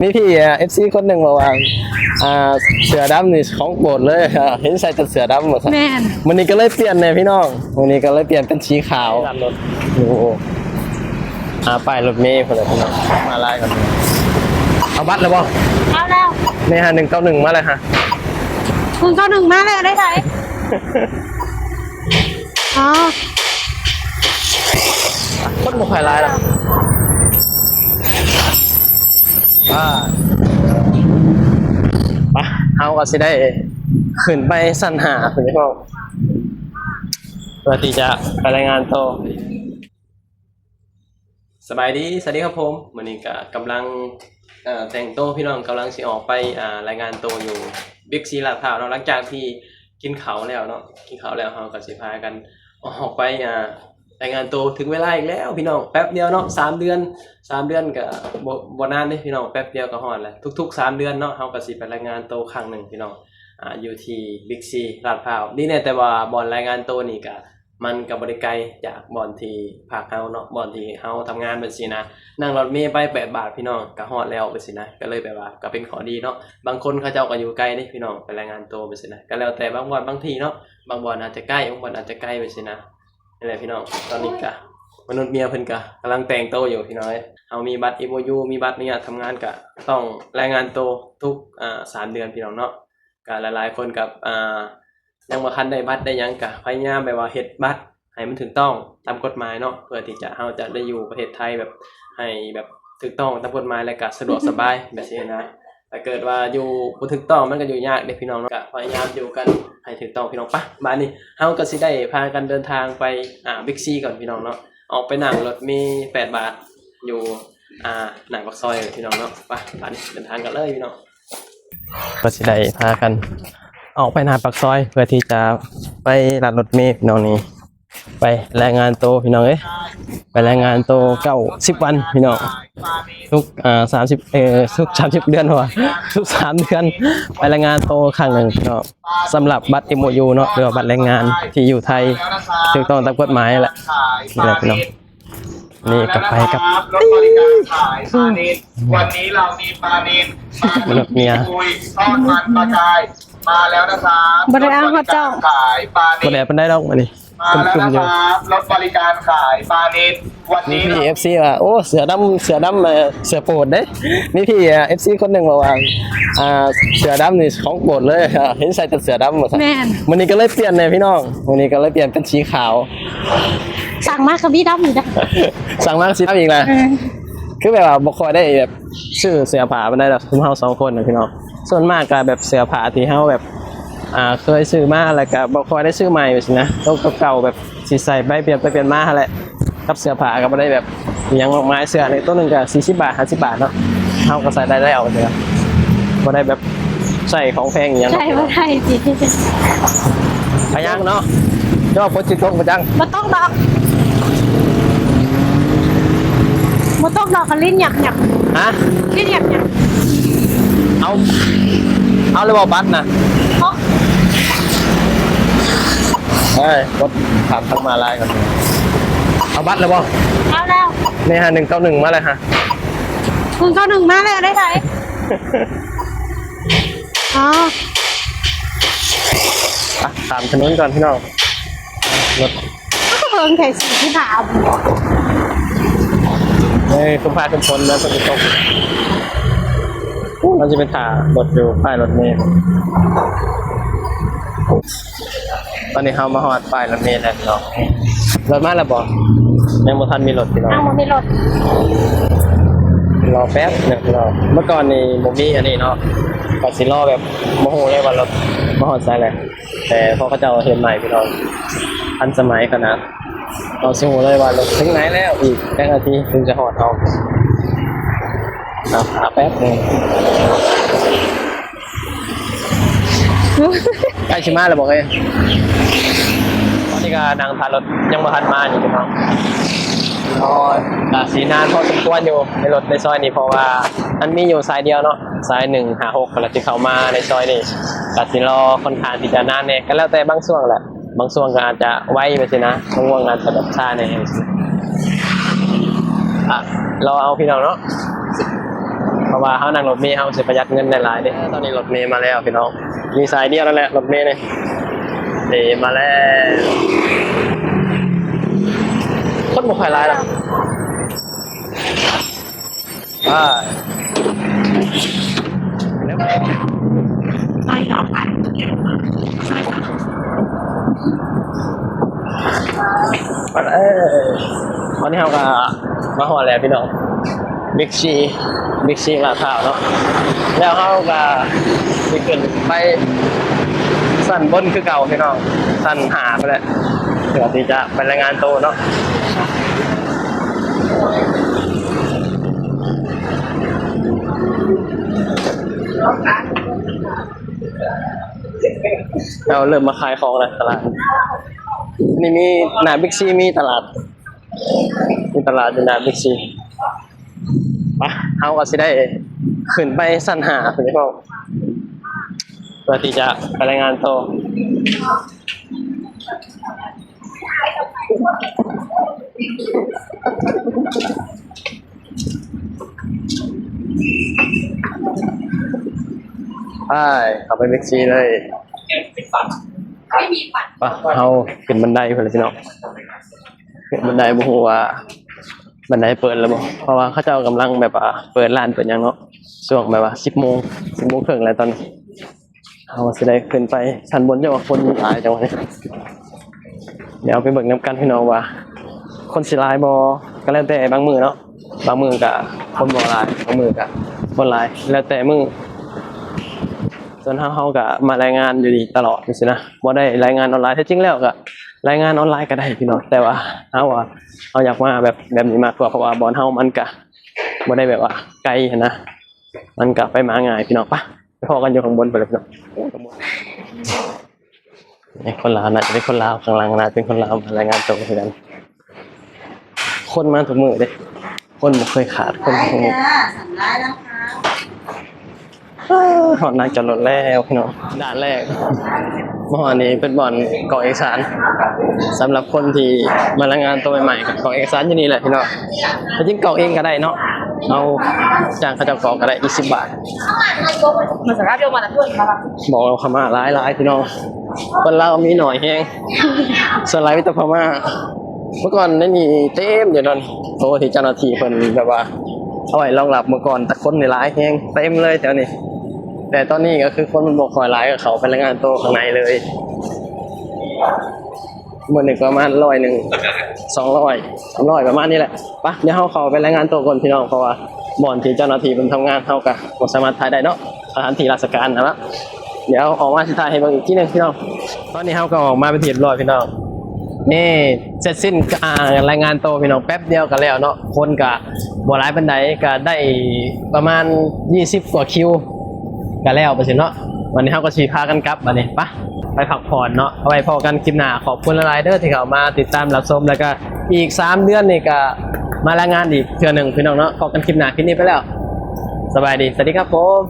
ມີພີ່ ເອັຟຊີ ຄົນໜຶ່ງບອກວ່າ ອ່າ ເສື້ອດຳນີ້ຂອງໂປດເລີຍ ເຫັນໃສ່ແຕ່ເສື້ອດຳວ່າຊັ້ນ. ແມ່ນ. ມື້ນີ້ກໍເລີຍປ່ຽນແດ່ພີ່ນ້ອງ ມື້ນີ້ກໍເລີຍປ່ຽນເປັນສີຂາວ. ໂອ້ ຫາປ້າຍລົດເມພຸ້ນແຫຼະພີ່ນ້ອງ ມາຫຼາຍກັນ. ເອົາບັດແລ້ວບໍ່? ເອົາແລ້ວ. ນີ້ຫາ ໜຶ່ງເກົ້າໜຶ່ງມາແລ້ວຫາ ໜຶ່ງເກົ້າໜຶ່ງມາແລ້ວ ໄດ້ໃດ? ອໍ ຄົນບໍ່ຄ່ອຍຫຼາຍດອກ. ອ່າ ໄປ ເຮົາກໍຊິໄດ້ຂຶ້ນໄປຊັ້ນຫ້າພຸ້ນພີ່ນ້ອງ ເພື່ອທີ່ຈະໄປລາຍງານໂຕ. ສະບາຍດີ ສະຫວັດດີຄັບຜົມ. ມື້ນີ້ກໍກຳລັງ ເອີ ແຕ່ງໂຕພີ່ນ້ອງ ກຳລັງຊິອອກໄປ ອ່າ ລາຍງານໂຕຢູ່ Big C ລາດພ້າວເນາະ. ຫຼັງຈາກທີ່ກິນເຂົ້າແລ້ວເນາະ ກິນເຂົ້າແລ້ວ ເຮົາກໍຊິພາກັນອອກໄປ ອ່າ ລາຍງານໂຕ. ເຖິງເວລາອີກແລ້ວພີ່ນ້ອງ ແປັບດຽວເນາະ ສາມເດືອນ ສາມເດືອນກໍບໍ່ ບໍ່ນານເດ້ພີ່ນ້ອງ ແປັບດຽວກໍຮອດແລ້ວ. ທຸກໆສາມເດືອນເນາະ ເຮົາກໍຊິໄປລາຍງານໂຕຄັ້ງໜຶ່ງພີ່ນ້ອງ ອ່າ ຢູ່ທີ່ Big C ລາດພ້າວ. ດີແນ່ແຕ່ວ່າບ່ອນລາຍງານໂຕນີ້ກໍ ມັນກໍບໍ່ໄດ້ໄກຈາກບ່ອນທີ່ພັກເຮົາເນາະ ບ່ອນທີ່ເຮົາທຳງານແບບຊີ້ນະ ນັ່ງລົດເມໄປແປດບາດພີ່ນ້ອງ ກໍຮອດແລ້ວແບບຊີ້ນະ. ກໍເລີຍແບບວ່າກໍເປັນຂໍ້ດີເນາະ ບາງຄົນເຂົາເຈົ້າກໍຢູ່ໄກເດ້ພີ່ນ້ອງ ໄປລາຍງານໂຕແບບຊີ້ນະ. ກໍແລ້ວແຕ່ບາງບ່ອນບາງທີ່ເນາະ ບາງບ່ອນອາດຈະໃກ້ ບາງບ່ອນອາດຈະໄກແບບຊີ້ນະ. ນີ້ແຫຼະພີ່ນ້ອງ ຕອນນີ້ກໍມະນຸດເມຍເພິ່ນກໍກຳລັງແຕ່ງໂຕຢູ່ພີ່ນ້ອງເອີຍ. ເຮົາມີບັດ ເອັມໂອຢູ ມີບັດນີ້ທຳງານກໍຕ້ອງລາຍງານໂຕທຸກ ອ່າ ສາມເດືອນພີ່ນ້ອງເນາະ. ກໍຫຼາຍໆຄົນກໍ ອ່າ ຍັງບໍ່ທັນໄດ້ບັດໄດ້ຫຍັງ ກະພະຍາຍາມແບບວ່າເຮັດບັດໃຫ້ມັນຖືກຕ້ອງຕາມກົດໝາຍເນາະ ເພື່ອທີ່ຈະ ເຮົາຈະໄດ້ຢູ່ປະເທດໄທແບບ ໃຫ້ແບບຖືກຕ້ອງຕາມກົດໝາຍ ແລະກະສະດວກສະບາຍແບບຊີ້ນະ. ຖ້າເກີດວ່າຢູ່ບໍ່ຖືກຕ້ອງ ມັນກະຢູ່ຍາກເດ້ພີ່ນ້ອງເນາະ. ກະພະຍາຍາມຢູ່ກັນໃຫ້ຖືກຕ້ອງພີ່ນ້ອງ. ປະ ບາດນີ້ເຮົາກະຊິໄດ້ພາກັນເດີນທາງໄປ ອ່າ ບິກຊີກ່ອນພີ່ນ້ອງເນາະ. ອອກໄປນັ່ງລົດເມແປດບາດຢູ່ ອ່າ ໜ້າປາກຊອຍພີ່ນ້ອງເນາະ. ປະ ບາດນີ້ເດີນທາງກັນເລີຍພີ່ນ້ອງ. ກໍຊິໄດ້ພາກັນອອກໄປໜ້າປາກຊອຍ ເພື່ອທີ່ຈະໄປລັດລົດເມພີ່ນ້ອງນີ້ ໄປລາຍງານໂຕພີ່ນ້ອງເອີຍ. ໄປລາຍງານໂຕເກົ້າສິບວັນພີ່ນ້ອງ ທຸກ ອ່າ ສາມສິບ ເອີ ທຸກສາມສິບເດືອນ ເພາະວ່າທຸກສາມເດືອນໄປລາຍງານໂຕຄັ້ງໜຶ່ງພີ່ນ້ອງ. ສຳລັບບັດເອັມໂອຢູເນາະ ຫຼືວ່າບັດແຮງງານທີ່ຢູ່ໄທ ຖືກຕ້ອງຕາມກົດໝາຍແຫຼະ ນີ້ແຫຼະພີ່ນ້ອງ. ນີ້ກໍໄປກັບ รถบริการขายปลานิล วันนี้เรามีปลานิล มนุษย์เมีย ปลานิลคุยทอดมันปลากาย มาแล้วนะครับ บ่ได้เอาฮอดเจ้า รถบริการขายปลานิล บ่ได้ปานใดดอกมื้อนี้ มาแล้วนะครับ รถบริการขายปลานิล วันนี้ ມີພີ່ เอฟซี ວ່າ ໂອ້ ເສື້ອດຳ ເສື້ອດຳ ເອີ ເສື້ອໂປດເດ້. ມີພີ່ ເອີ ເອຟຊີ ຄົນໜຶ່ງບອກວ່າ ອ່າ ເສື້ອດຳນີ້ຂອງໂປດເລີຍ ເຫັນໃສ່ແຕ່ເສື້ອດຳວ່າຊັ້ນ. ແມ່ນ. ມື້ນີ້ກໍເລີຍປ່ຽນແດ່ພີ່ນ້ອງ ມື້ນີ້ກໍເລີຍປ່ຽນເປັນສີຂາວ. ສັ່ງມາກໍມີດຳອີກນະ ສັ່ງມາກໍສີດຳອີກນະ. ເອີ ຄືແບບວ່າບໍ່ຄ່ອຍໄດ້ແບບຊື້ເສື້ອຜ້າປານໃດດອກ ຊຸມເຮົາສອງຄົນນະພີ່ນ້ອງ. ສ່ວນມາກກໍແບບເສື້ອຜ້າທີ່ເຮົາແບບ ອ່າ ເຄີຍຊື້ມາ ແລ້ວກໍບໍ່ຄ່ອຍໄດ້ຊື້ໃໝ່ແບບຊີ້ນະ ໂຕເກົ່າໆ ແບບຊິໃສ່ໄປປ່ຽນໄປປ່ຽນມາຫັ້ນແຫຼະ ກັບເສື້ອຜ້າກໍບໍ່ໄດ້ແບບອີ່ຫຍັງມາກມາຍ. ເສື້ອນີ້ໂຕໜຶ່ງກໍສີ່ສິບບາດ ຫ້າສິບບາດເນາະ ເຮົາກໍໃສ່ໄດ້ແລ້ວ ບໍ່ໄດ້ແບບໃຊ້ຂອງແພງອີ່ຫຍັງ. ໃສ່ບໍ່ໄດ້ຕິ ພະຍັງເນາະ ເຈົ້າຝົນຊິຕົກບໍ່ຈັງ? ບໍ່ຕົກດອກ ບໍ່ຕົກດອກ ກະຫຼິ້ນຫຍັບໆ. ຮະ? ຫຼິ້ນຫຍັບໆ. ເອົາ ເອົາແລ້ວບໍ່ບັດນະ? ເອົາ ເອີຍ ລົດຂ້າມທາງມ້າລາຍກ່ອນ. ເອົາບັດແລ້ວບໍ່? ເອົາແລ້ວ. ນີ້ຫາ ໜຶ່ງເກົ້າໜຶ່ງມາແລ້ວຫາ ໜຶ່ງເກົ້າໜຶ່ງມາແລ້ວ ໄດ້ໃດ? ອໍ ອ່ະ ຂ້າມຖະໜົນກ່ອນພີ່ນ້ອງ ລົດ ເບິ່ງແທ້ ສີ່ສິບຫ້າ ເອີຍ ຄືຟ້າຄືຝົນນະ ຝົນຊິຕົກ. ມັນຊິໄປຖ້າລົດຢູ່ປ້າຍລົດເມ. ຕອນນີ້ເຮົາມາຮອດປ້າຍລົດເມແລ້ວເນາະ. ລົດມາແລ້ວບໍ່? ຍັງບໍ່ທັນມີລົດພີ່ນ້ອງ ຍັງບໍ່ມີລົດ. ລໍແປັບໜຶ່ງພີ່ນ້ອງ ເມື່ອກ່ອນນີ້ບໍ່ມີອັນນີ້ເນາະ ກໍຊິລໍແບບບໍ່ຮູ້ເລີຍວ່າລົດມາຮອດໃສແລ້ວ. ແຕ່ພໍເຂົາເຈົ້າເຮັດໃໝ່ພີ່ນ້ອງ ທັນສະໄໝຂະໜາດ ເຮົາຊິຮູ້ເລີຍວ່າລົດເຖິງໃນແລ້ວ ອີກຈັກນາທີເຖິງຈະຮອດເຮົາ. ອ່ະ ຖ້າແປັບໜຶ່ງ ໃກ້ຊິມາແລ້ວບໍ່ເອີຍ? ຕອນນີ້ກໍນັ່ງຖ້າລົດຍັງບໍ່ທັນມາຢູ່ພີ່ນ້ອງ. ລໍກໍຊິນານພໍສົມຄວນຢູ່ໃນລົດໃນຊອຍນີ້ ເພາະວ່າມັນມີຢູ່ສາຍດຽວເນາະ ສາຍໜຶ່ງຫ້າຫົກ ແລ້ວຊິເຂົ້າມາໃນຊອຍນີ້ ກໍຊິລໍຄ່ອນຂ້າງທີ່ຈະນານແດ່ ກໍແລ້ວແຕ່ບາງຊ່ວງແຫຼະ. ບາງຊ່ວງກໍອາດຈະໄວໄປຊີ້ນະ ບາງຊ່ວງອາດຈະແບບຊ້າແດ່. ອ່ະ ລໍເອົາພີ່ນ້ອງເນາະ. ເພາະວ່າເຮົານັ່ງລົດເມ ເຮົາຊິປະຢັດເງິນໄດ້ຫຼາຍເດ້. ຕອນນີ້ລົດເມມາແລ້ວພີ່ນ້ອງ, ມີສາຍດຽວນັ້ນແຫຼະລົດເມນີ້. ເອີ ມາແລ້ວ, ຄົນບໍ່ຄ່ອຍຫຼາຍດອກ. ອ່າ ເອີ ຕອນນີ້ເຮົາກໍມາຮອດແລ້ວພີ່ນ້ອງ, ບິກຊີ ບິກຊີລາດພຮ້າວເນາະ. ແລ້ວເຮົາກໍຊິຂຶ້ນໄປຊັ້ນບົນຄືເກົ່າພີ່ນ້ອງ, ຊັ້ນຫ້າພຸ້ນແຫຼະ ເພື່ອທີ່ຈະໄປລາຍງານໂຕເນາະ. ເຮົາເລີ່ມມາຂາຍຂອງແລ້ວຕະຫຼາດ. ນີ້ມີໜ້າບິກຊີ ມີຕະຫຼາດ, ມີຕະຫຼາດຢູ່ໜ້າບິກຊີ. ໄປ ເຮົາກໍຊິໄດ້ຂຶ້ນໄປຊັ້ນຫ້າພຸ້ນພີ່ນ້ອງ ເພື່ອທີ່ຈະໄປລາຍງານໂຕ. ໄປ ເຂົ້າໄປບິກຊີເລີຍ. ໄປ ເຮົາຂຶ້ນບັນໄດພຸ້ນແຫຼະພີ່ນ້ອງ, ຂຶ້ນບັນໄດ ບໍ່ຮູ້ວ່າບັນໄດເປີດແລ້ວບໍ່ ເພາະວ່າເຂົາເຈົ້າກຳລັງແບບວ່າເປີດຮ້ານເປີດຫຍັງເນາະ, ຊ່ວງແບບວ່າສິບໂມງ ສິບໂມງເຄິ່ງແລ້ວຕອນນີ້. ເຮົາຊິໄດ້ຂຶ້ນໄປຊັ້ນບົນ ຈັ່ງວ່າຄົນຫຼາຍຈັງຫວະນີ້. ດຽວໄປເບິ່ງນຳກັນພີ່ນ້ອງວ່າຄົນຊິຫຼາຍບໍ່. ກໍແລ້ວແຕ່ບາງມື້ເນາະ, ບາງມື້ກໍຄົນບໍ່ຫຼາຍ, ບາງມື້ກໍຄົນຫຼາຍ ແລ້ວແຕ່ມື້. ສ່ວນເຮົາ ເຮົາກໍມາລາຍງານຢູ່ນີ້ຕະຫຼອດຈັ່ງຊີ້ນະ, ບໍ່ໄດ້ລາຍງານອອນລາຍ. ແທ້ຈິງແລ້ວກໍລາຍງານອອນລາຍກໍໄດ້ພີ່ນ້ອງ, ແຕ່ວ່າເຮົາວ່າເຮົາຢາກມາແບບ ແບບນີ້ມາກກວ່າ ເພາະວ່າບ່ອນເຮົາມັນກໍບໍ່ໄດ້ແບບວ່າໄກຫັ້ນນະ, ມັນກໍໄປມາງ່າຍພີ່ນ້ອງ. ໄປ ໄປພໍ້ກັນຢູ່ຂ້າງບົນພຸ້ນແຫຼະພີ່ນ້ອງ. ໂອ້ ຂ້າງບົນ ນີ້ຄົນລາວ ໜ້າຈະເປັນຄົນລາວ, ຂ້າງຫຼັງໜ້າຈະເປັນຄົນລາວມາລາຍງານໂຕຄືກັນ. ຄົນມາທຸກມື້ເດ້, ຄົນບໍ່ເຄີຍຂາດ, ຄົນມາທຸກມື້. ເອີ ຮອດລານຈອດລົດແລ້ວພີ່ນ້ອງ, ດ່ານແລກ. ມາຮອດນີ້ເປັນບ່ອນກອກເອກະສານ, ສຳລັບຄົນທີ່ມາລາຍງານໂຕໃໝ່ໆ ກໍກອກເອກະສານຢູ່ນີ້ແຫຼະພີ່ນ້ອງ. ແທ້ຈິງກອກເອງກໍໄດ້ເນາະ, ເຮົາຈ້າງເຂົາເຈົ້າກອກກໍໄດ້ ອີກສິບບາດ. ບອກວ່າພະມ້າຫຼາຍໆ ພີ່ນ້ອງ, ຄົນລາວມີໜ້ອຍແຮງ, ສ່ວນຫຼາຍມີແຕ່ພະມ້າ. ເມື່ອກ່ອນໃນນີ້ເຕັມຢູ່ເນາະ, ໂຕທີ່ເຈົ້າໜ້າທີ່ເພິ່ນແບບວ່າເອົາໄວ້ລອງຮັບເມື່ອກ່ອນ, ແຕ່ຄົນນີ້ຫຼາຍແຮງ ເຕັມເລີຍແຖວນີ້. ແຕ່ຕອນນີ້ກໍຄືຄົນມັນບໍ່ຄ່ອຍຫຼາຍ, ກໍເຂົ້າໄປລາຍງານໂຕຂ້າງໃນເລີຍ. ມື້ໜຶ່ງປະມານຮ້ອຍໜຶ່ງ ສອງຮ້ອຍ ສາມຮ້ອຍ ປະມານນີ້ແຫຼະ. ໄປ ດຽວເຮົາເຂົ້າໄປລາຍງານໂຕກ່ອນພີ່ນ້ອງ, ເພາະວ່າບ່ອນທີ່ເຈົ້າໜ້າທີ່ເພິ່ນທຳງານ ເຮົາກໍບໍ່ສາມາດຖ່າຍໄດ້ເນາະ, ສະຖານທີ່ລາຊະການຫັ້ນລະ. ດຽວອອກມາຊິຖ່າຍໃຫ້ເບິ່ງອີກທີໜຶ່ງພີ່ນ້ອງ. ຕອນນີ້ເຮົາກໍອອກມາເປັນທີ່ຮຽບຮ້ອຍພີ່ນ້ອງ, ນີ້ເສັດສິ້ນ ອ່າ ລາຍງານໂຕພີ່ນ້ອງ, ແປັບດຽວກໍແລ້ວເນາະ, ຄົນກໍບໍ່ຫຼາຍປານໃດ, ກໍໄດ້ປະມານຊາວກວ່າຄິວ ກໍແລ້ວໄປຊີ້ເນາະ. ບັດນີ້ເຮົາກໍຊິພາກັນກັບບັດນີ້. ໄປ ໄປພັກຜ່ອນເນາະ, ເອົາໄວ້ພໍ້ກັນຄລິບໜ້າ. ຂອບຄຸນຫຼາຍໆເດີທີ່ເຂົ້າມາຕິດຕາມຮັບຊົມ, ແລ້ວກໍອີກສາມເດືອນນີ້ກໍມາລາຍງານອີກເທື່ອໜຶ່ງພີ່ນ້ອງເນາະ. ພໍ້ກັນຄລິບໜ້າ, ຄລິບນີ້ໄປແລ້ວ, ສະບາຍດີ, ສະຫວັດດີຄັບຜົມ.